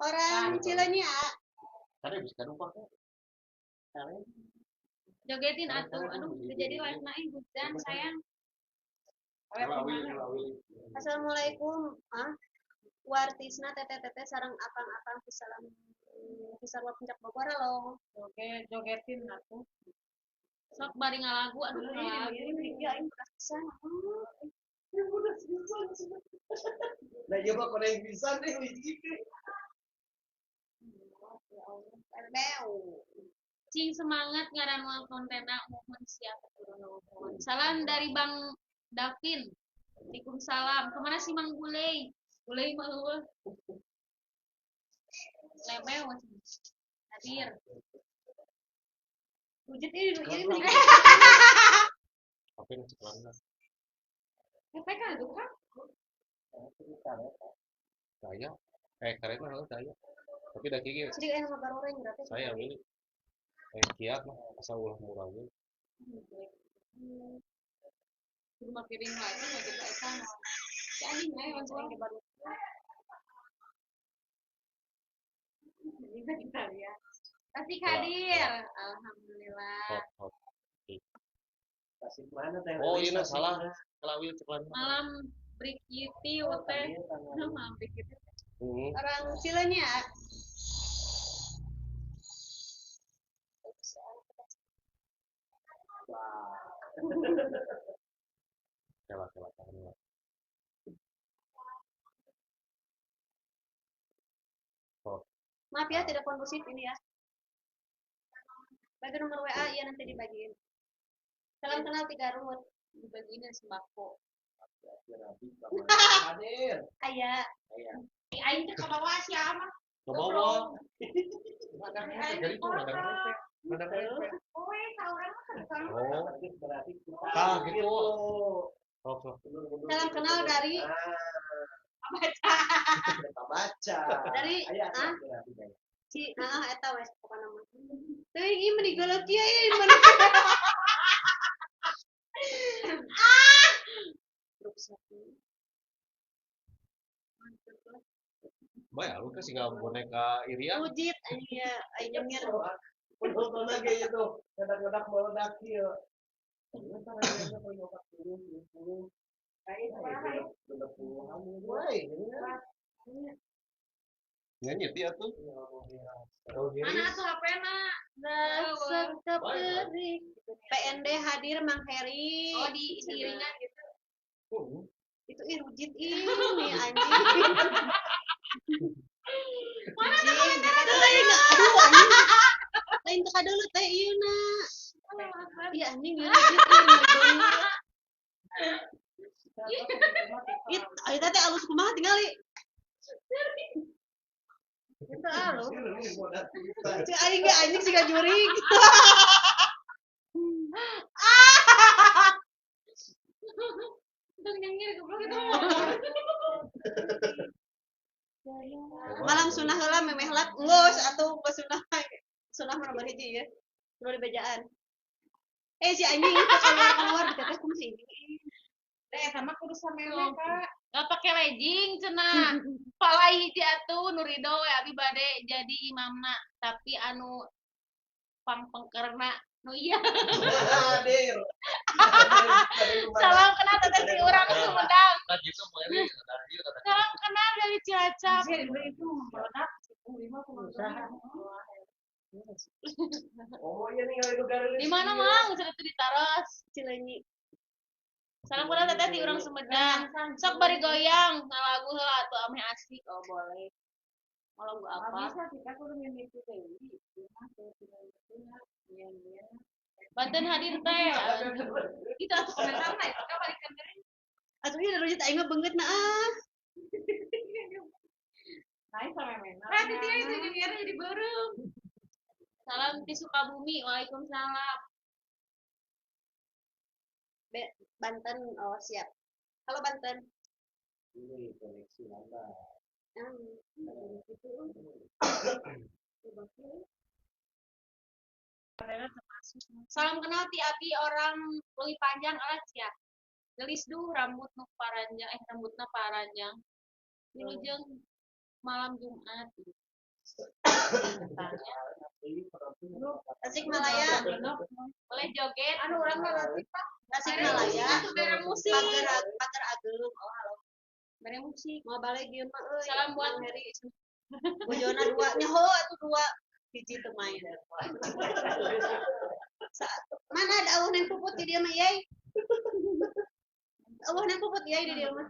Orang Cileunyi, ah. Tadi bisa kadupak ya. Jogetin atuh. Aduh, jadi live na ih hujan sayang. Assalamualaikum, ah. Wartisna teteh-teteh sareng apang-apang salam Pisarwa Puncak Bogor halo. Joget, jogetin atuh. Sok bari ngalagu, aduh ngalagu. Ya aing beras pisan. Ya udah pisan. Nah, iya mah koneng pisan deh hiji teh. Beu. Cing semangat ngaran kontenna mohon siap turun. Salam dari Bang Davin. Waalaikumsalam. Kemana sih Mang Bulei? Bulei mah eueuh. Lemew hadir. Wujud ini ini. Tapi nu ceklangna. Efek kan itu kan? Saya karet mah heuh saya. Tapi da kieu Jadi aya mah baroreng berarti. saya willy. Kiat mah asa ulah murah ge. Rumah piring lagi nggak gitu eta. Si anjing aya langsung ke baru. Bisa kita lihat. Tasik hadir. Alhamdulillah. Hot hot. Tasik mana teh? Oh, iya salah. Kelawil ceklan. Malam Brikiti teh. Malam Brikiti. Orang Cileunyi, ah. Wah. Kela kela kela. Oh. Maaf ya tidak kondusif ini ya. Bagi nomor WA ya nanti dibagiin. Salam kenal tiga Garut. Dibagiin sembako. Hadir. Aya. Aya. Aing teh kabawa siapa? Kabawa. Jadi itu ada rempeh. Ada rempeh. Oh, ka urang mah kan. Oh. Berarti kita. Tah gitu. Oh, Salam kenal dari baca. Baca. Dari ah. Ci, ah eta we pokona mah. Teuing ieu meni golok kieu ieu meni. Ah. Bae lu kan siga boneka irian. Wujud anjing ya, aing nyengir. Penonton lagi itu, ledak-ledak meledak ieu. Nyanyi ti atuh. Mana atuh HP-na? Rasa keperik. PND hadir Mang Heri. Oh, di iringan gitu. Itu ih rujit ini anjing. Mana tuh komentar aduh anjing. Lain teu kadeuleut teh ieu na. Iya anjing ieu rujit ieu. It, eta teh alus kumaha tingali. Itu alus. Cek aing ge anjing siga jurig. Ah! Tong nyengir goblok itu. Malam sunah heula memeh lap geus atuh geus sunah. Sunah mah nomor hiji ya. Kudu dibejaan. Si anjing itu keluar-keluar diteteh kumaha si anjing. Teh sama kudu samele, Kak. Enggak pakai legging cenah. Palai hiji atuh nu ridho we abi bade jadi imamna, tapi anu pangpengkerna nu iya. Hadir. Salam kenal teteh si urang Sumedang. Nah gitu mah ini. Salam kenal dari Cilacap. Itu meledak Oh iya nih kalau itu Di mana Mang? Cerita di Taros. Cileunyi. Salam kenal teteh di urang Sumedang. Sok bari goyang ngalagu heula atuh ameh asik. Oh boleh. Mau lagu apa? Bisa kita kudu mimiti deui. Banten hadir teh. Itu atuh komentarna itu ka balikan deui. Atuh ieu rujit aing mah beungeut na ah. Naik sama memena. Nah, titia itu juniornya jadi beureum. Salam ti Sukabumi. Waalaikumsalam. Banten, oh siap. Halo Banten. Ini koneksi lambat. Salam kenal ti abi orang leuwih panjang alat ya. Gelis duh rambut nu paranjang rambutna paranjang. Wilujeng malam Jumat. Tasikmalaya. Boleh joget. Anu urang mah nanti Pak. Tasikmalaya. Itu bere musik. Pagar pagar ageung. Oh halo. Bere musik. Mau balik ieu mah euy. Salam buat Mang Heri. Bojona dua nyaho atuh dua hiji teu main. Mana ada awuh neng puput di dia mah yai. Awuh neng puput yai di dia mah.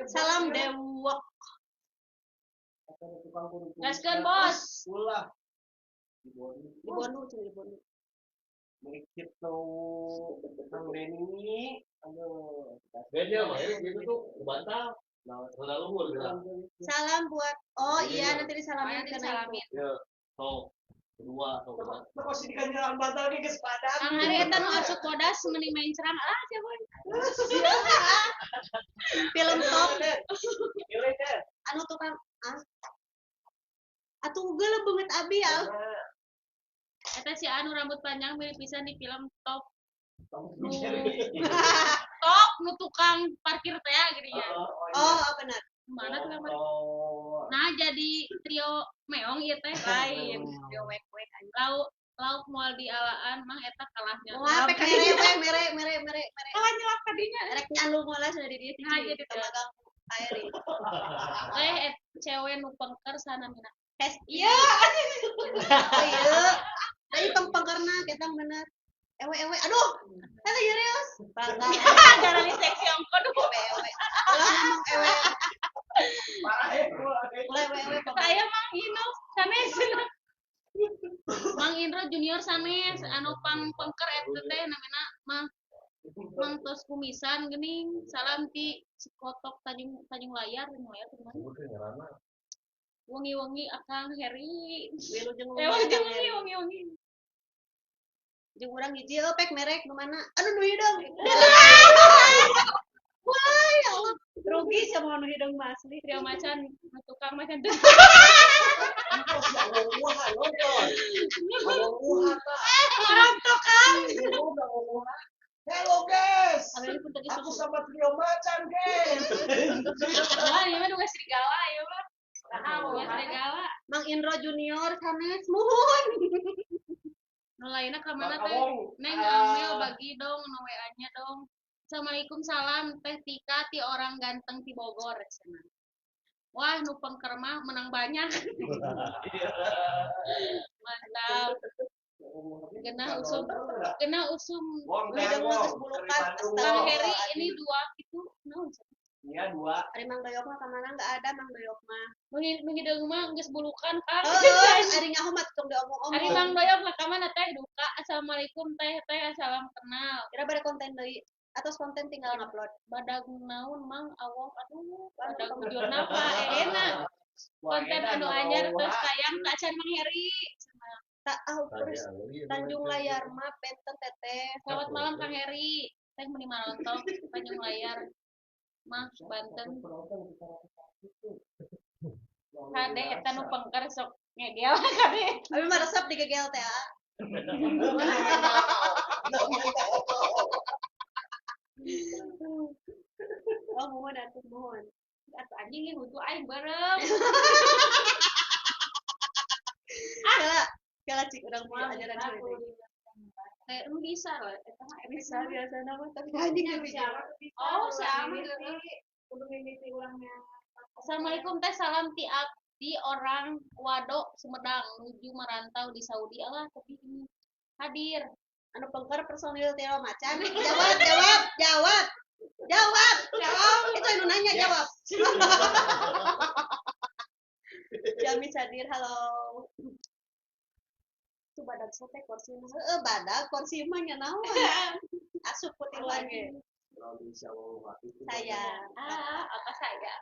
Salam dewok. Gaskeun bos. Ulah. Di Bonu. Di Bonu cenah di Bonu. Merikit tuh Kang Denny. Aduh. Beda mah ya gitu tuh bantal. Nah, udah luhur gitu. Salam buat oh iya Iya. nanti disalamin Nanti ke disalamin. Ya, sok kedua sok kedua. Kok sih dikanjalan bantal ge geus padam. Kang Hari eta nu asup bodas meni main cerang ah siapa? Film top Pilih deh. anu tukang ah. Atuh geuleuh beungeut abi ya. Eta si anu rambut panjang mirip pisan di film Top. Nu Top nu tukang parkir teh gitu ya. Oh, benar. Mana tukang parkir? Oh. Nah, jadi trio meong ieu teh lain. Trio wek-wek anjing. Lauk lauk moal dialaan mah eta kalahnya. Moal pek mere we mere mere mere mere. Kalah nyelap kadinya. Rek nyandu moal sudah di dieu Nah, jadi teh. Tamagang air. Teh cewek nu pengker sana mina. Hes iya. Oh iya. Tadi pengpengkerna kita bener. Ewe ewe aduh. Eta serius. Bangga. Gara di seksi ongko duh. Ewe ewe. Ulah ngomong ewe. Parah ya. Ulah ewe ewe. Saya Mang Ino sanes. Mang Indro Junior sanes anu pang pengker eta teh namina mah Mang tos kumisan geuning salam ti Cikotok Tanjung Tanjung Layar Tanjung Layar teh mana? Sebutkeun ngaranna. Wengi-wengi Akang Heri. Wilujeng Eh wengi wengi-wengi. Jeung urang hiji euy pek merek nu mana? Aduh nu hideung. Wah, ya Allah. Rugi sama nu hideung mah asli. Trio macan nu tukang macan tuh. Nonton. Hello guys. Abis pun tadi Aku susu. sama trio macan guys. Wah, ieu mah duga serigala ieu mah. Nah, Duga serigala. Mang Indro Junior sanes muhun. Nu lainna ka mana Bang teh? Awong, Neng ah. Amel bagi dong no WA-nya dong. Assalamualaikum salam Teh Tika ti orang ganteng ti Bogor cenah. Wah, nu pengker mah menang banyak. Mantap. Genah usum. Genah usum. Wong Nu teh hideung mah wong. geus bulukan. Dari Bandung, Kang Wong. Heri ini dua itu naon cenah? Iya dua. Ari Mang Doyok mah kamana enggak ada Mang Doyok mah. Nu hideung mah geus bulukan Kang. Heeh, ari nyaho mah tong diomong-omong. Ari Mang Doyok lah ka mana teh duka. Assalamualaikum teh teh salam kenal. Kira bade konten deui. Atos konten tinggal ngupload. Badag naon Mang Awong aduh badag bujurna pa enak. Wah, Konten edan, anu Bang anyar Awong. terus tayang ka acan Mang Heri. Tak ah terus Tanjung Layar mah benten teteh. Selamat malam Kang Heri. Teh meni marontok Tanjung Layar. Mah Banten. Kade eta nu pengker sok ngegel kade. Abi mah resep di gegel teh ah. Oh, mohon atuh mohon. Atuh anjing ieu hutu aing beureum. Kela kela cik urang mah ajaran deui. Teh em bisa lah eta mah Bisa biasa nama tapi anjing Nya bisa. siapa tuh bisa. Oh, kudu siapa mimiti, kudu mimiti urangnya. Assalamualaikum teh salam ti abdi orang Wado Sumedang nuju merantau di Saudi Allah tapi ini hadir. Anu pengker personil trio macan. Jawab, jawab, jawab. Jawab. Jawab. Itu anu nanya jawab. Jami Sadir, halo. Itu badak sate kursi mah. Heeh, badak kursi mah nya naon. Asup putilan ge. Indonesia Wong. Saya. Ah, apa saya?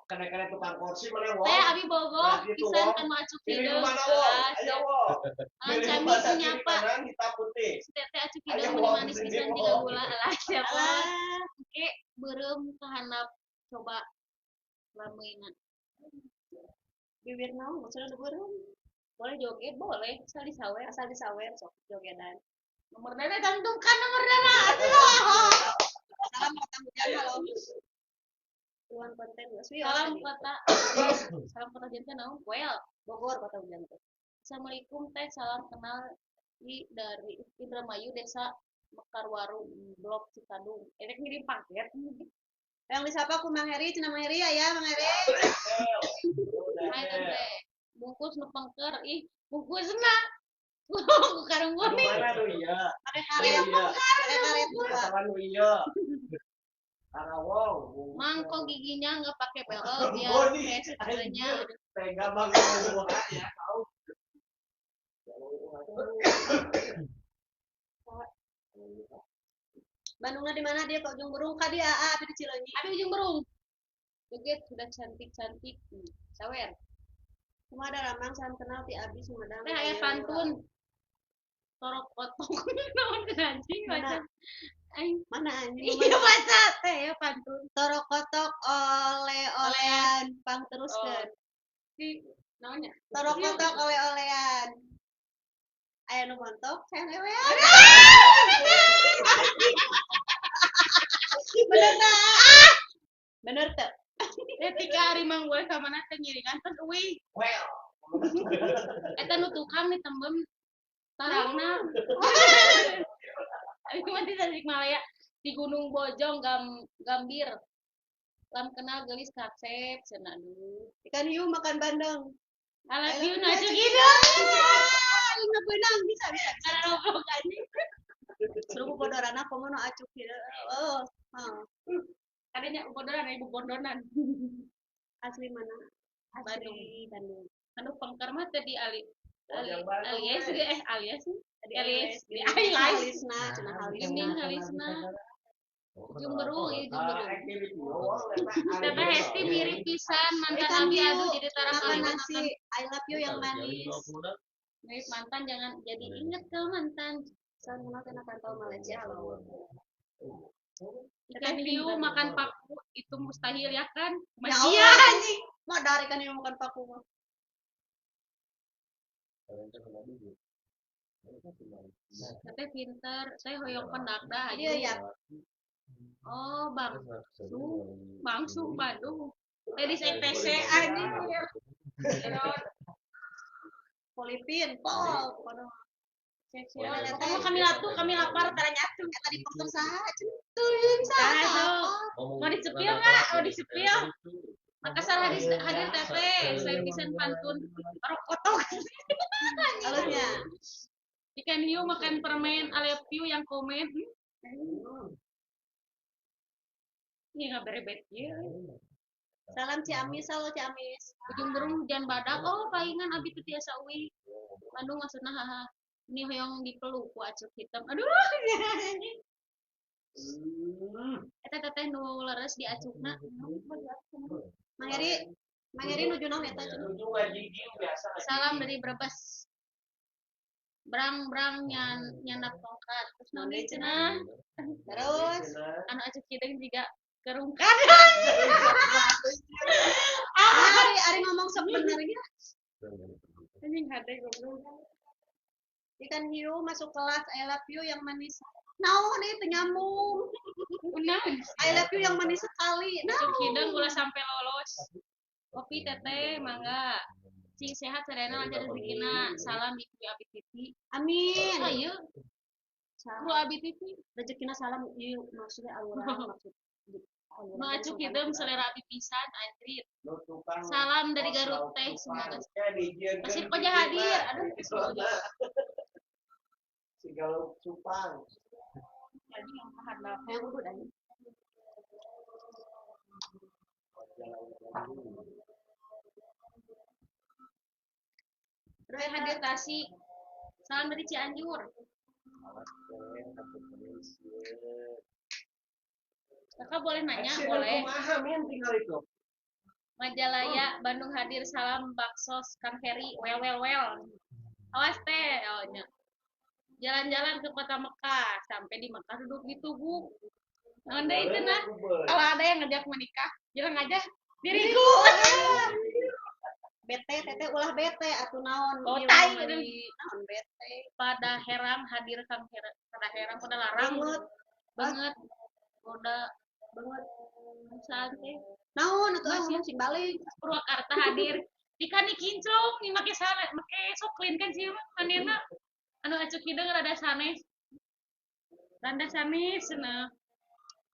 Kena-kena tukang kursi mana Wong? Teh abi bogo Nah, gitu, pisan Wong. kan mau acuk Pilih hideung. mana Wong? Ah, Ayo siap. Wong. Ah, Pilih cami mana kiri nyapa. kanan hitam putih. Si teteh acuk Ayo, hideung meni Wong, manis sini, pisan Wong. jiga gula alah siapa. Alah. Oke, beureum kahanap coba lameuna. Bibir naon maksudnya nu beureum. Boleh joget, boleh. Asal disawer. Asal disawer sok jogedan. Nomor dana cantumkan nomor dana. Salam kota hujan halo. Tuan konten geus wios. Salam kota. Salam kota jantan naon? Well, Bogor kota hujan teh. Assalamualaikum teh, salam kenal di dari Indramayu Desa Mekarwaru Blok Cikadung. Erek ngirim paket. Yang disapa ku Mang Heri, cenah Mang Heri ya, Mang Heri. Hai teh. Bungkus nu pengker ih, bungkusna. Ku karung goni. Mana nu ieu? Pakai karet, Iya. pakai karet dua. Masalah nu ieu. Karawang. Mang kok giginya nggak pakai belok biar Boni. kayak sebenarnya. Tega banget ngomong ya kau. Bandungnya di mana dia ke ujung burung ka dia aa abi di Cileunyi. Abi ujung berung. Joget sudah cantik-cantik. Sawer. Cuma ada Ramang salam kenal ti abi Sumedang. Teh aya pantun. Torok kotok naon teh anjing baca. Aing Mana anjing? iya baca teh ya pantun. Torok kotok oleh-olean pang teruskeun. Si naonnya? Torok kotok oleh-olean. Aya nu montok, saya lewean. Bener teh? Bener teh? Ketika hari mang gue sama nate ngiringan terus uih Well. eta nu tukang nih tembem tarangna. Abi mah di Tasikmalaya di Gunung Bojong Gambir. Lam kenal gelis kasep cenah aduh. Ikan hiu makan bandeng. I love you I nah love you. gitu. Aing beunang bisa bisa. Karena goblok anjing. Seru bodoran komo nu acuk ieu. Oh, heeh. Adanya bodoran ibu bondonan. Asli mana? Asli Bandung. Bandung. Anu pengker mah tadi ali ali Yang Bandung, alias eh. eh alias Tadi alias di di alias Halisna, cenah halisna. Gening halisna ujung berung ieu ujung berung. Teteh Hesti mirip pisan mantan Ikan abi hiu, aduh jadi tarang Makan kalimat nasi I love you yang manis. mirip mantan jangan jadi inget ke mantan. Salam kenal tina kantau Malaysia halo. Ikan hiu makan paku itu mustahil ya kan? Ya Masih Allah anjing. Mau dari ikan hiu makan paku mah. Teteh pinter, saya hoyong pendakdah Iya ya. Oh, bang, Bangsung Bandung. Tadi ETC anjing. Filipin, pol, pokoknya. Pokoknya kami latu, kami lapar, tara nyatu. Eta di pokter saha cenah? Teuing saha. Nah, so, mau dicepil nggak? Mau dicepil? Makassar hadir, hadir teteh, saya pisan pantun rokotok. Halusnya. Ikan hiu makan permen, I love you yang komen. Ini nggak berebet ya. Salam Ciamis, halo Ciamis. Ujung berung hujan badak, oh palingan abi teu tiasa uih. Bandung maksudna haha. Ini hoyong dipeluk ku acuk hitam. Aduh. Eta teteh nu leres di acukna. Mang Heri, Mang Heri nuju naon eta cenah? Salam dari Brebes. Brang-brang nyandak tongkat. Terus naon deui cenah? Terus Anu acuk hideung juga kerungkan. Ari ari ngomong sebenarnya Anjing hade goblok. ikan hiu masuk kelas I love you yang manis. Naon itu nyambung. Kunaon? I love you yang manis sekali. Nah, Acuk hideung ulah sampai lolos. Kopi teteh mangga. Cing sehat sadayana lancar rezekina. Salam di Kru Abi TV. amin. Oh iya, Kru Abi TV. Rezekina salam ieu maksudnya aluran maksud. Nu acuk hideung selera abi pisan anjrit. Salam dari Garut teh semoga. Pasir Koja hadir. Aduh, Pasir Koja. Segala cupang. Anjing yang kahandap. Yang udah anjing. Terus hadir Tasik. Salam dari Cianjur. Kakak boleh nanya, boleh. Kumaha min tinggal itu. Majalaya, Bandung hadir, salam baksos Kang Heri, well well well. Awas teh, oh, nya. Jalan-jalan ke kota Mekah, sampai di Mekah duduk di tugu. Naon deui itu nah? Kalau ada yang ngajak menikah, bilang aja diriku. Bete teteh ulah bete atuh naon. Oh, ieu tai, mah aduh. di- Naon bete. Pada herang hadir Kang Heri, pada herang pada larang Banget banget. Koda banget. santai. Naon atuh ah Masih. ngomong sing balik. Purwakarta hadir. Ikan kinclong nih make sana make soklin kan sih mah manehna anu acuk hideung rada sanes. Rada sanes cenah.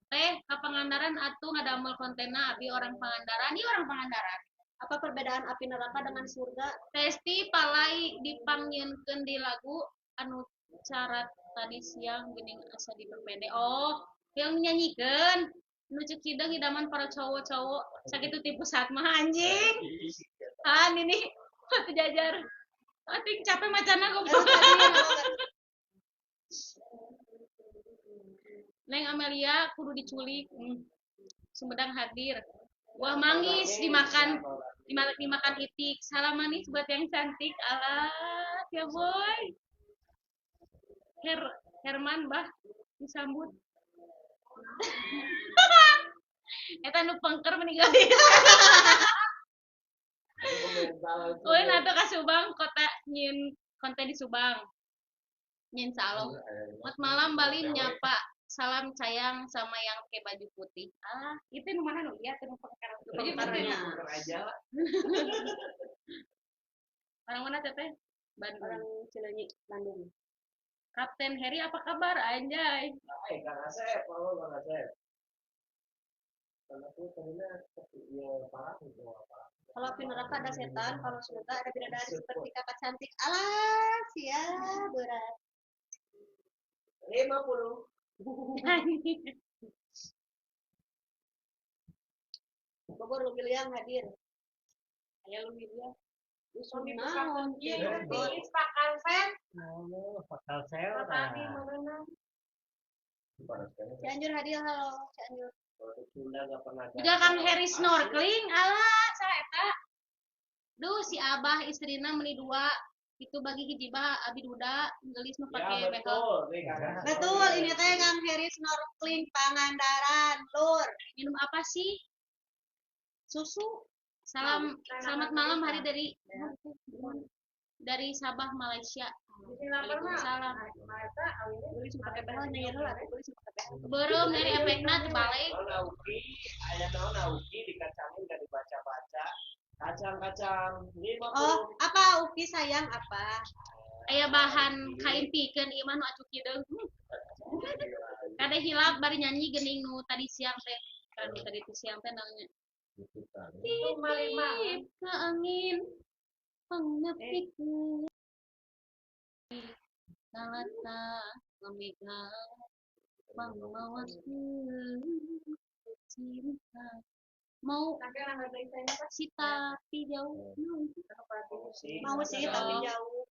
Teh ka Pangandaran atuh ngadamel kontenna abi orang Pangandaran, ieu orang Pangandaran. Apa perbedaan api neraka dengan surga? Testi palai dipangnyieunkeun di lagu anu carat tadi siang geuning asa diperpendek. Oh, yang nyanyikeun nu ceuk hideung idaman para cowok-cowok sakitu ti pusat mah anjing. Han ini satu jajar. Ating capek macana goblok. Neng Amelia kudu diculik. Sumedang hadir. Wah manggis dimakan dimakan itik. Salam manis buat yang cantik. Alah, ya boy. Herman bah disambut. Eta nu pengker meninggal. Ulin atuh ka Subang kota nyieun konten di Subang. Nyieun salon. Selamat malam Bali nyapa. Salam sayang sama yang pakai baju putih. Ah, itu nu mana nu ieu teh nu pengker baju putih. Aja lah. Orang mana teteh? Bandung. Orang Cileunyi, Bandung. Kapten Harry apa kabar anjay? Eh, Kang Asep, halo Kang Asep. Karena aku tadinya ya parah gitu apa. Kalau api neraka ada setan, kalau surga ada bidadari seperti kakak cantik. Alah, siap berat. 50. Bogor Lugiliang hadir. Aya lu dia. Naon? Iya, tiis Pak Kalsen. Oh, bakal sel. Tadi merenang. Cianjur hadir, halo Cianjur. Sunda nggak pernah. Juga Kang Harry snorkeling, alah saha eta. Duh si Abah istrina meuni dua. Itu bagi hiji bah abi duda geulis nu Ya pake behel. betul, nih Kang Asep. Betul, ini teh Kang Heri snorkeling Pangandaran, lur. Minum apa sih? Susu. Salam selamat malam hari dari Sabah Malaysia. Waalaikumsalam. Beli suka pakai behel nyair heula, atuh beli suka pakai behel. Beureum dari efekna terbalik. Naon Auki, aya naon Auki dikacangin nggak dibaca-baca. Kacang-kacang 50. Oh, apa Uki sayang apa? Aya bahan kain pikeun ieu mah nu acuk hideung. Kade hilap bari nyanyi geuning nu tadi siang teh. Kan nu tadi siang teh nanya. Titip ke angin pangnepiku Kalata memiga pangmawakeun cinta mau si tapi jauh Mau sih tapi jauh.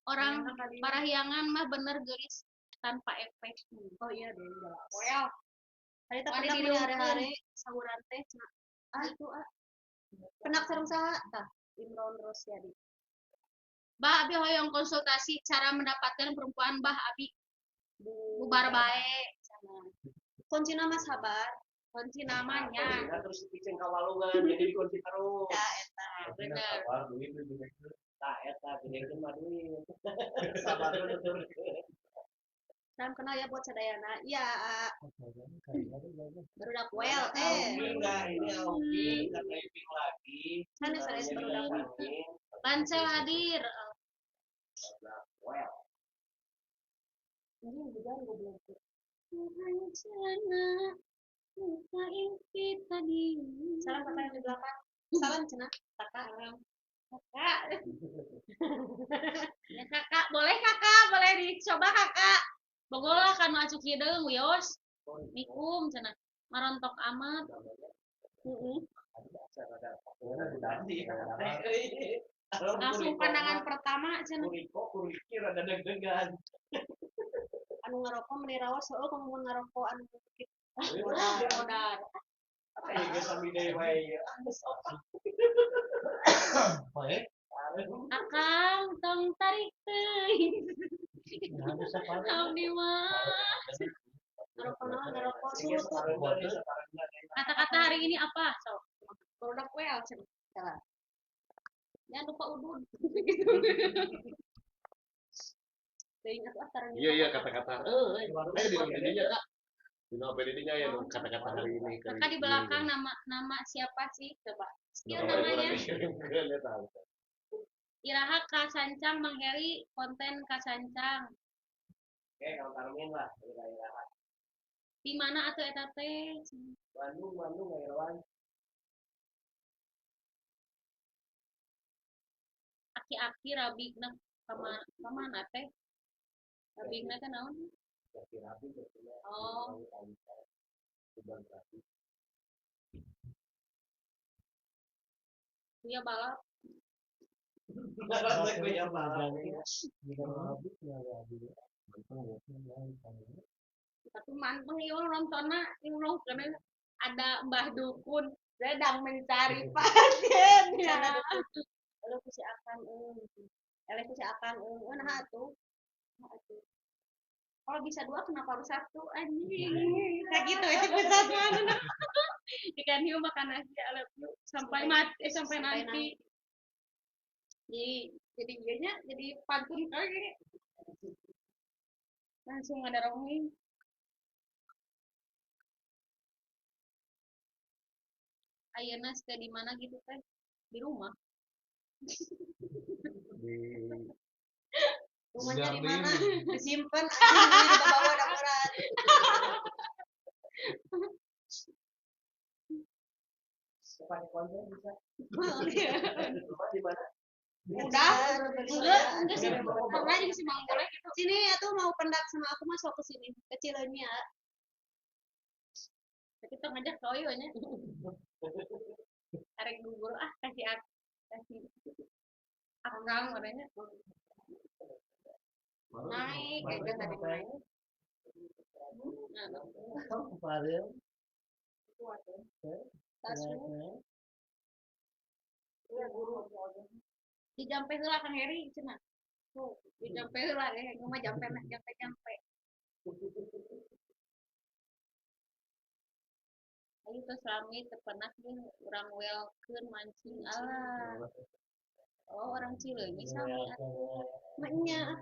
Orang parahyangan mah bener geulis tanpa efek. Oh iya deh. Well. Hari teh Wani penak diriungkeun. hari-hari Sawuran teh cenah. Ah itu ah. Penak sareng saha tah? Imron Rosyadi. Bah abi hoyong konsultasi cara mendapatkan perempuan bah abi bubar bae Kunci nama sabar. Kunci namanya. Nah, terus dipicen ka walungan jadi dikunci terus. Ya eta. Bener. Duit duit. Tah eta gedekeun mah duit. Sabar dulu tuh. Salam kenal ya buat sadayana. Iya, barudak well eh. Auki enggak, ini Auki enggak typing lagi. Sana sanes Jadi barudak. kacangin. Pansel hadir. Well. Ini hujan goblok. Rencana lupa impi tadi. Salam kakak yang di belakang. Salam cenah kakak. Kakak. Ya kakak, boleh kakak, boleh dicoba kakak. Bogolah kan nu acuk hideung wios. Mikum cenah. Marontok amat. Heeh. Langsung pandangan pertama cenah. Kuriko, kuriki rada deg-degan. Anu ngarokok meni raos heueuh komo ngarokok anu kitu. Modar. Ayo geus sami deui wae. Baik. Akang tong tarik teuing. Abdi mah. Ngarokok naon ngarokok surut. Kata-kata hari ini apa? So, produk well cenah. Salah. Jangan lupa udud. Teuing atuh ah tarang. Iya iya kata-kata. Eh, ayo di dinya Kak. Dina OPD-nya ya nu kata-kata hari ini. Kakak di belakang nama siapa sih? Coba. Spill namanya. Iraha Kasancang Mang Heri konten Kasancang. Oke, kalau Tarmin lah, iraha. Di mana atuh eta teh? Bandung, Bandung, Irwan. Aki-aki rabigna ka mana teh? Rabigna teh naon? Oh. Iya balap. Tapi manteng ieu nontonna ieu karena ada Mbah Dukun sedang mencari pasien ya. Lalu ku si Akang eleh ku si Akang nah atuh. Kalau bisa dua kenapa harus satu anjing? Kayak gitu ya pusat mana. Ikan hiu makan nasi I love you sampai mati sampai nanti. Jadi ieunya jadi pantun kali. Langsung ada romi. Ayeuna stay di mana gitu teh? Di rumah. Di rumahnya di mana? Disimpan anjing di bawah dapuran. Pakai konten bisa. Rumah di mana? Udah, enggak sih. Pernah juga sih Mang boleh gitu. Sini atuh mau pendak sama aku masuk ke sini, ke Cileunyi ya. Tapi tong ngajak toyo nya. Tarik gugur ah kasih akang katanya. Naik kayak tadi naik. Di jampe heula Kang Heri cenah. Tuh, di jampe heula ya, mah jampe jampe. Ayo tos rame teu pernah jeung urang welkeun mancing alah. Oh, orang Cileunyi sami atuh. Maknya.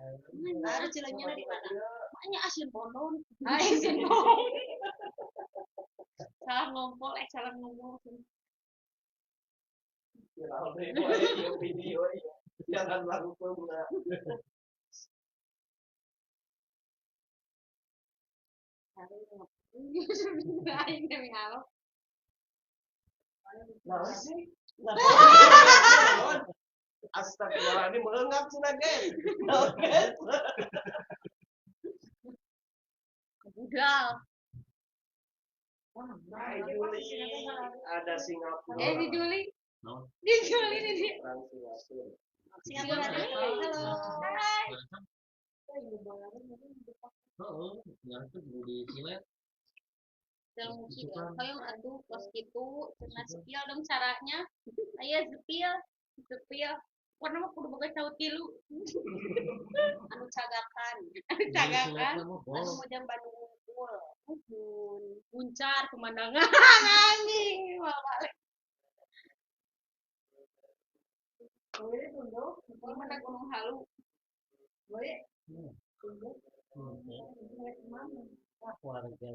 Ada Cileunyi di mana? Maknya asin bondon. Asin bondon. Salah ngompol, salah ngomong. Video jangan lakukan enggak. Nah, sih. Astagfirullah, ini melengkap cenah ge. Budal. Hai Juli, ada Singapura. Di Juli. Di Juli ini. Orang Singapura. Singapura. Halo. Hai. Heeh, yang itu di Silet. Dalam musik, hoyong atuh kos kitu, cenah spill dong caranya. Aya spill, spill. Warna mah kudu boga cau tilu. Anu cagakan. Anu cagakan. Anu mojang Bandung unggul. Muncar pemandangan anjing. Wah, balik. Gimana Gunung Halu? Boleh. Warga.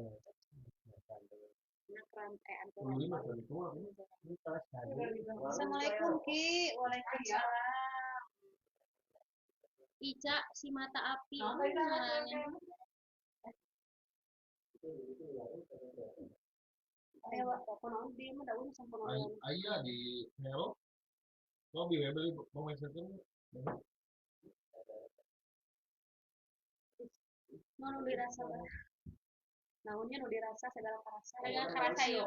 Assalamualaikum Ki. Waalaikumsalam. Ica si mata api. Ayah di Melo. Mau beli mau main satu. Mau dirasa. Naonnya nu dirasa segala karasa. Segala karasa ya.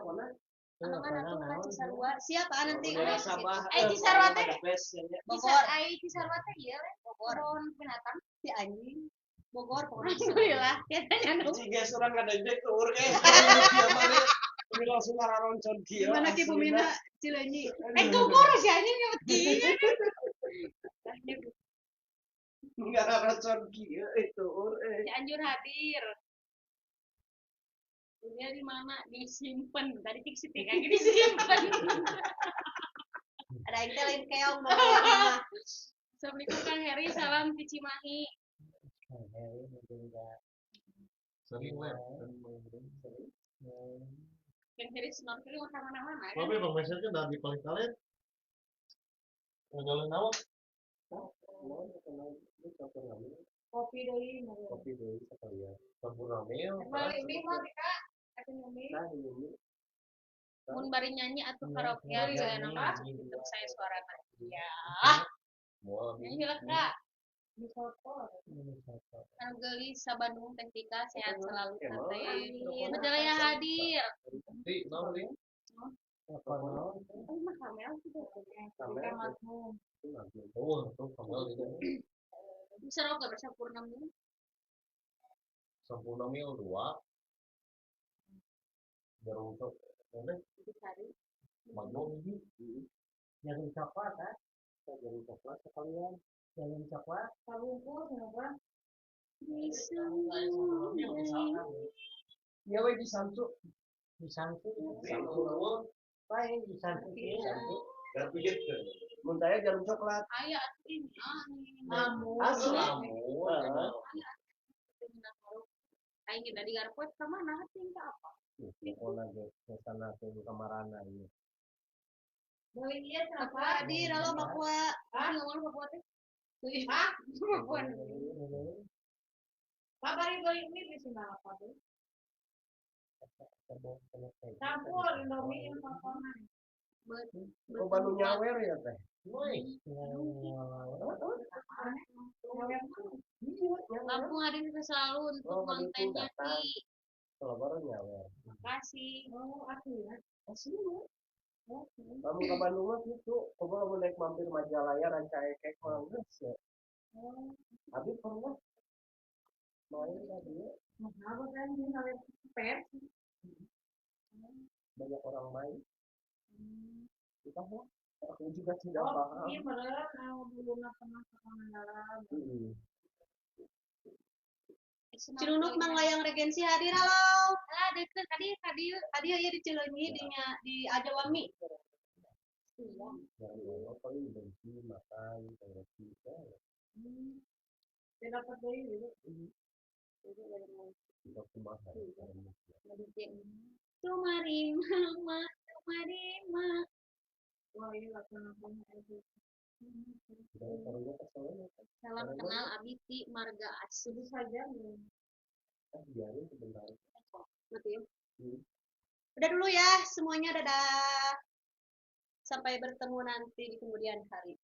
Anu mana tuh ka Cisarua. Siapa nanti? Cisarua teh. Bogor. Ai Cisarua teh ieu Bogor. Kebun binatang si anjing. Bogor pokoknya. Alhamdulillah. Biasanya nu. Ciga urang ngadajek tuur ge. Ini langsung ngararoncon kieu. Gimana Ki Bumina Cileunyi? Gugur si anjing nyebut kieu. Ngararoncon kieu tuur. Cianjur hadir. Dunia di mana disimpan tadi tik sitik lagi disimpan. Ada yang lain keong bawa. Assalamualaikum Kang Heri, salam di Cimahi. Kang Heri mungkin enggak. Sering lah. Sering. Yang jadi snorkeling mah kemana-mana kan. Tapi Bang Meser kan dari paling kalian. Ngegalin awak. Mau kenal lu campur ngambil Kopi deui mah. kopi deui sekalian. Campur ramil. Balik mie mah Kak. Tapi mie. Nah, ini Mun bari nyanyi atau karaokean saya nama tetep saya suarana. Ya. Moal Nyanyi lah Kak. Mie soto. Anu geulis sa Bandung Teh Tika sehat selalu Emang. Teteh. Majalaya hadir. Di, naon di? Apa naon? Oh, mah kamel sih. Kamel. Ikan magnum. itu lagi. Oh, tuh kamel di. Bisa rokok bersempurna mil. Sempurna mil dua. Baru untuk mana? Sari. Magnum ini. Jagung coklat ah. Jagung coklat sekalian. Jagung coklat. Sabungkus kenapa? Iya we di Samsu. Di Samsu. Samsu eueuh. Lain di Samsu. Samsu. Garpijit. Mun taya jarum coklat. Aya atuh ini. Ah, ini. Mamu. Asli. Lamun. Heeh. Aing ge dari garpot ka mana hati ka apa? Pokoknya ge suasana teh kamarana ieu. Beli ieu Papua kenapa? hadir, halo Papua. Ah, ngomong Papua teh. Hah? Papua. Pak bari beli mie di sini apa tuh? Campur Indomie yang potongan. Kok Bandung nyawer ya teh? Woi. Nyawer mana? Iya, nyawer. Lampung hadir selalu untuk Oh, Bandung kontennya datang. Ki. Kalau baru nyawer. Makasih. Oh, asli ya. Asli ya. Kamu ke Bandung mah gitu. Kamu lamun naik mampir Majalaya Rancaekek mah geus ya. Oh, Abi pernah main tadi ya. mahal kan ini sampai pers. Banyak orang main. Entahlah. Aku juga tidak Oh, paham. iya bener, kalau belum pernah ke Pangandaran. Hmm. Cirunuk Mang Layang Regensi hadir, halo. Ah, deket tadi tadi Hadir ya di Cileunyi di di Ajawami. Jangan paling benci makan roti ya. Dia dapat deui gitu. Kita kumaha ya. Tumari mama, tumari ma. Wah, ini langsung nonton itu. Kita taruhnya keselnya kan. Salam kenal Abi ti Marga Asuh. Itu saja belum. Ah, biarin sebentar. Betul. Hmm. Udah dulu ya semuanya, dadah. Sampai bertemu nanti di kemudian hari.